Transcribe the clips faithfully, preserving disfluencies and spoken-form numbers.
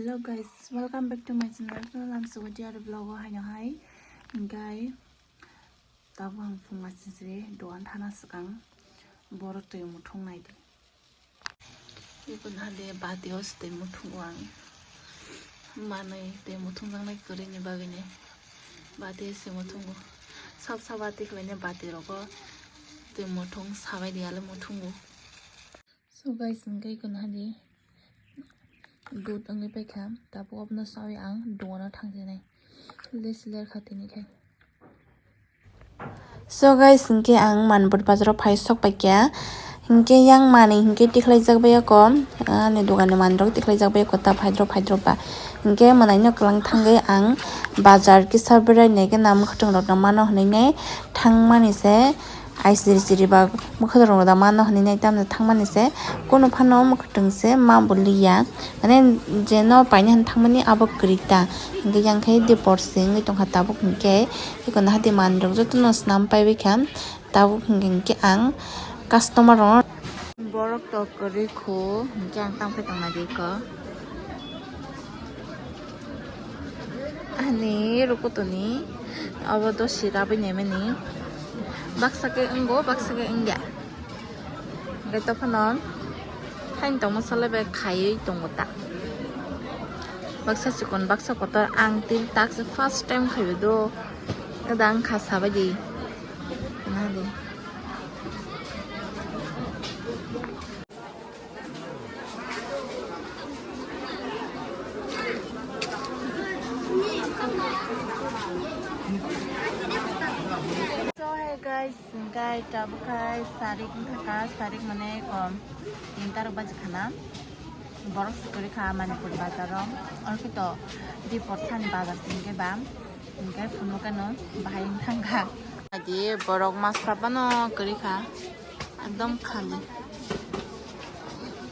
Hello guys, welcome back to my channel. Channel ang sugo diar vlog o haino hai. Hingkai tabuk ang phung asisri dogan thana swkang borok twi muthung naidi. Ibon hade bati o swtwi muthungo ang. Manwi twi muthung jaknai kwrwini bagwini bati o se muthungo. Sab sab bati khlainai bati rogo twi muthung sabai di ale muthungo. So guys, hingke kono hadi dud wngwi paikha, tabuk obono sawi ang dogano thangsinai. Lis ler kha tini khai. So guys, hingke ang Manipur bazaro phai sok paikha. Hingke yang mani hingke tikhlaijak bai ako, ani dogani manrok tikhlaijak bai ako ta phaidrop phaidrop ba. Hingke mwnaino kwlang thangwi ang bazar kisa berai naikhe na mwkhwtwng rokno mano hwnwi nai thangmani se. Ai siri siri ba mwkhwtwng rok da mano hwnwi nai tamni thangmani se, kunu phano mwkhwtwng se ma bo liya, mane jeno paina hwn thangmani abo kwrwi ta, hingke yang khe dipor se wngwi tongkha tabuk hingke, eko naha di manwi rok jotono swnam paibai kha tabuk hingke, hingke ang customer rok. Borok tok kwrwi khu, hingke ang tamo khe tongna di kho. Ani rukutuni obo dosi rabwi naimani. Baksa khe wngo, baksa khe wngya. Hingke tophano haini tongma sale bai khaiwi tongo ta. Baksa chikon, baksa kotor, ang tin tak se first time khaiwi do. Ada ang kha sabai di. Nadi. So hey guys, guys, tabuk khai sarik wngkha, sarik mane kom tinta rok baji khana. Borok se kwrwi kha Manipur bazar o, orkhe to dipor sani bazar se hingke ba. Hingke phunukano bahai wng thangkha. Adi borok masa phano kwrwi kha. Ekdom khali.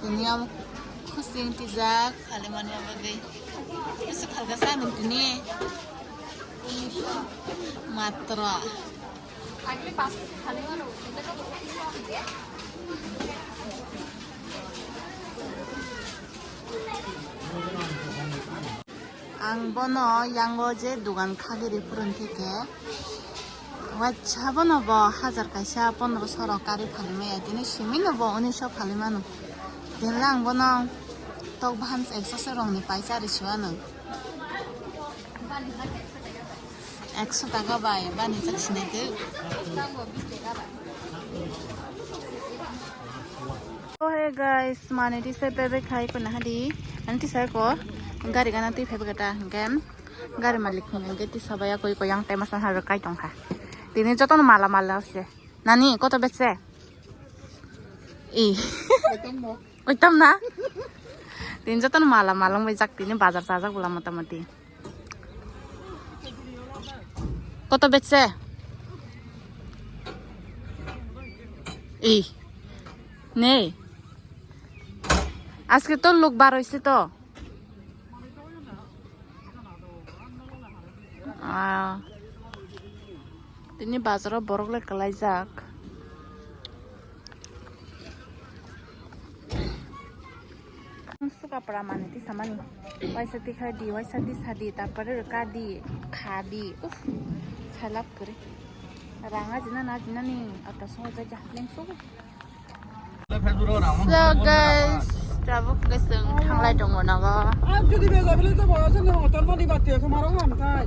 Tini abo khusing tijak khali mani bagwi. Bwswk khalka sa nwng tini? Matro. Ang bono yango je dogan khagiri phurun theke, waisa bono bo hajar kaisa pondro soro kari phali maya, tini simi no bo unisho phali mano. Tini ang bono tok baham ekso se rong ni paisa ri suano. Ekso taka bai bani chak sinai tei. Oh hey guys, mani tisa bebek khai kona hadi. Ani tisa ko gari gana twi phai bwkha ta hingke gari malik hingke tisa baya koi koi yang tema sa ha kai tongkha. Tini jotono mala mala ase. Nani koto betse? I. Koitam na? Tini jotono mala mala wngbai jak tini bazar chajak bwla mota moti. Koto betse? I. Nei. Aske to luk bar hoise to. Ah. Tini bazaro borok le kwlaijak. Suka pura mani tisa mani. Waisa tikha di, waisa tisa di, tarpore rwka di, kha di. Uff, salap kwrwi. Rang ajina na ajina ni, ata songo jaja lengso. So guys, tabuk guys, chwng thanglai tongo nogo. Ang jodi bego bile to boro se no hotel mani bati ko maro ham thai.